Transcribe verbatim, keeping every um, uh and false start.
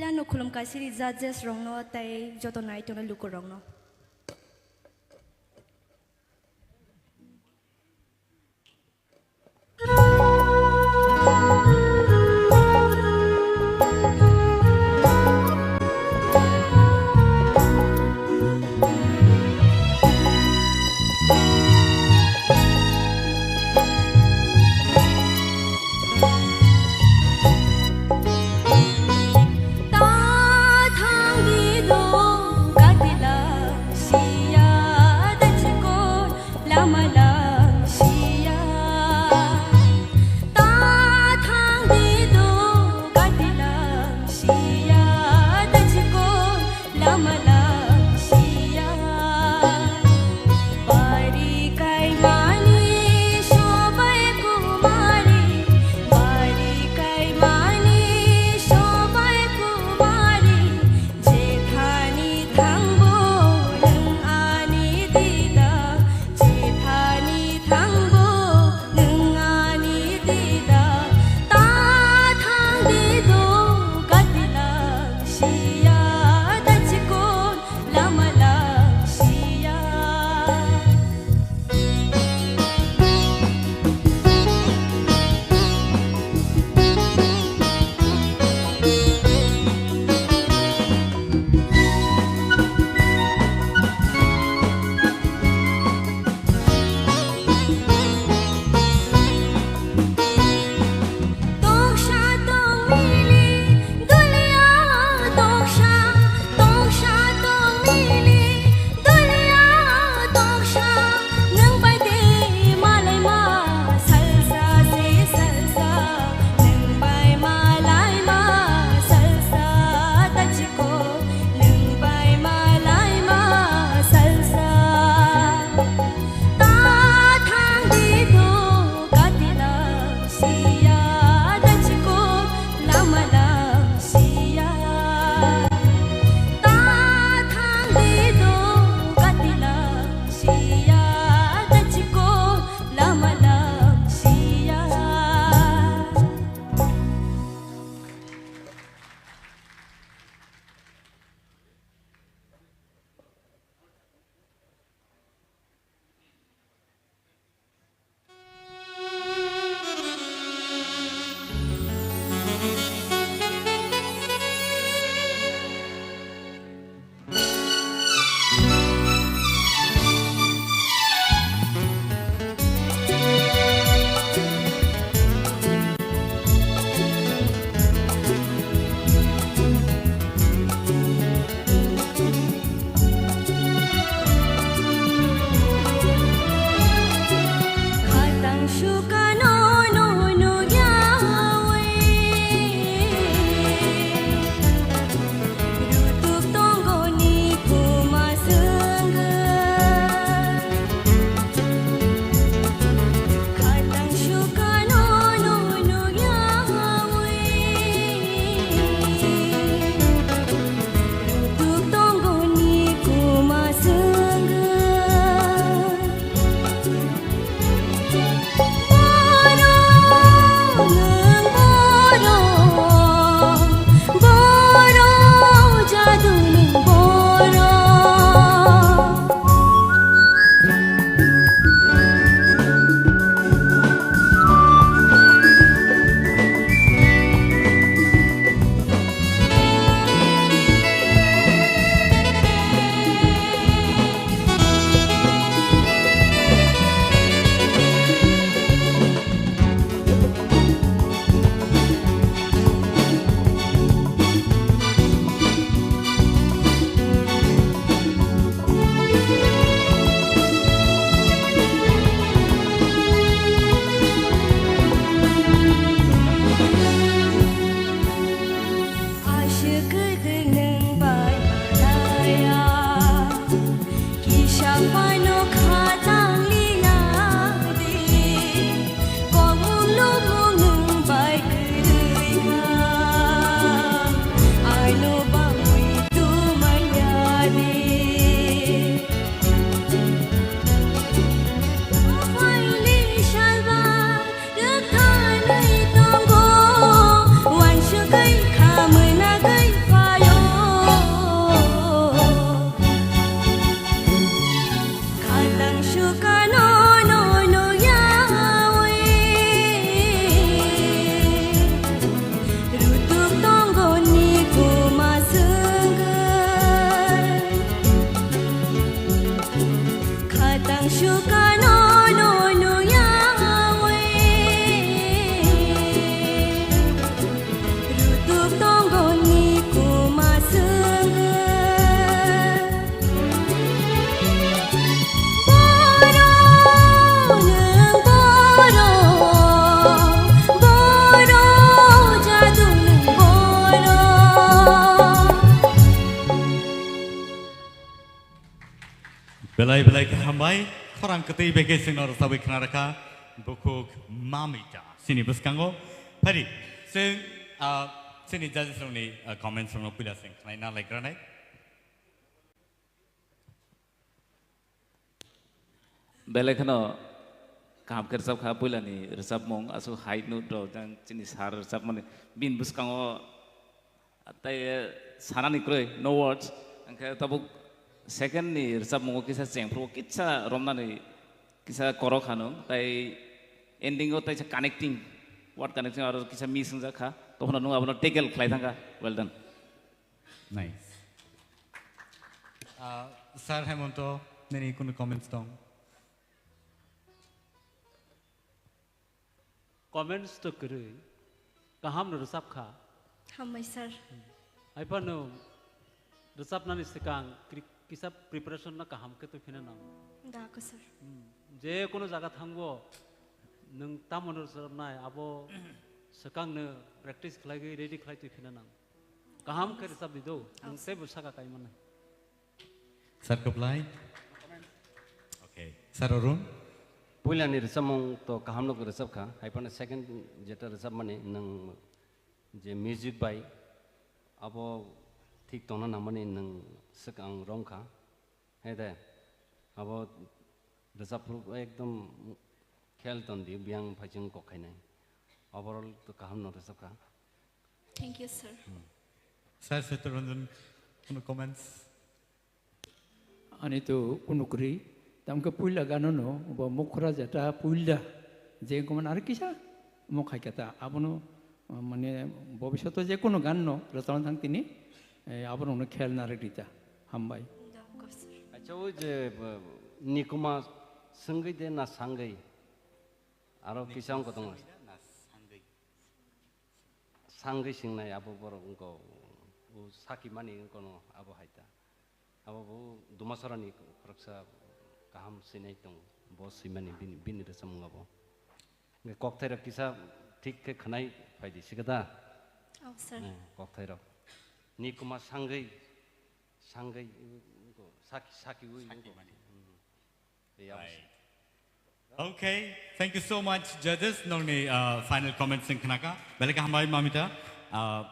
Lano khulum kasiri judges rokno tei joto nai tongnai lukurokno. Belai belai khe hambai, khorang kwtwi bai khe chwngno rwchabwi khna rwkha, bukhuk Mamita. Chini bwskango phari, chwng, ah, chini judges rokni, ah, comments rokno puila chwng khnaina laikranai. Belai kheno kaham khe rwchapkha, puilani rwchapmung aswk high note rok jang chini sir rwchapmani bini bwskango tei, eh, sanani kwrwi, no words. Hwnkhe tabuk second ni rwchapmungo kisa chengphru kisa romnani kisa korok hano tei ending o tei connecting, word connecting aro kisa miss wngjak kha. Tophano nwng abono tackle khlai thangkha. Well done. Nice. Ah, Sir Hemonto, nini kunu comments tong? Comments to kwrwi, kaham no rwchap kha. Hambai sir. Haiphano rwchapnani swkang kri-, kisa preparation no kaham khe twi phina nang. Da ko sir. Hmm. Je kono jaga thangbo nwng tamo no rwchapnai abo swkang no practice khlaiwi ready khlai twi phina nang. Kaham khe rwchap di do, nwng teibo saka kai mannai. Sir Kublai. Okay. Sir Arun. Puilani rwchapmung to kaham no rwchap kha, haiphano second jeta rwchapmani nwng je music bai abo thik tongna nangmani nwng swkang romkha. He de, abo rwchapphuru ekdom khel ton di, biyang phaichung kok khainai. Overall to kaham no rwchapkha. Thank you, sir. Sir Sethuranjan, kunu comments? Ani to kunu kwrwi, tamkhe puila gano no, bo mukhra jeta puila, je koman ar kisa, mo khai kata, abono, ah, mane, bobishoto je kono gan no, rwchapna thang tini, eh, abono no khel na rwgri ta, hambai. Acha, o je, bo, nikuma swngwi de na sangwi, aro kisa wngkha tongo. Sangwi singnai abo borok wngkha, o saki mani wngkha no abo hai ta. Abo bo Dumasarani khoroksa kaham sinai tongo, bo swimani bini, bini rwchapmung abo. Hwnkhe kokthairok kisa thik khe khwnai phaidi, sikha da? Oh, sir. Eh, kokthairok. Nikuma sangwi, sangwi, wngkha, saki, saki wi wngkha. Hmm. Ei, abo se. Right. Okay, thank you so much, judges. Nongni, uh, final comments wng khnakha. Belai khe hambai, Mamita. Uh,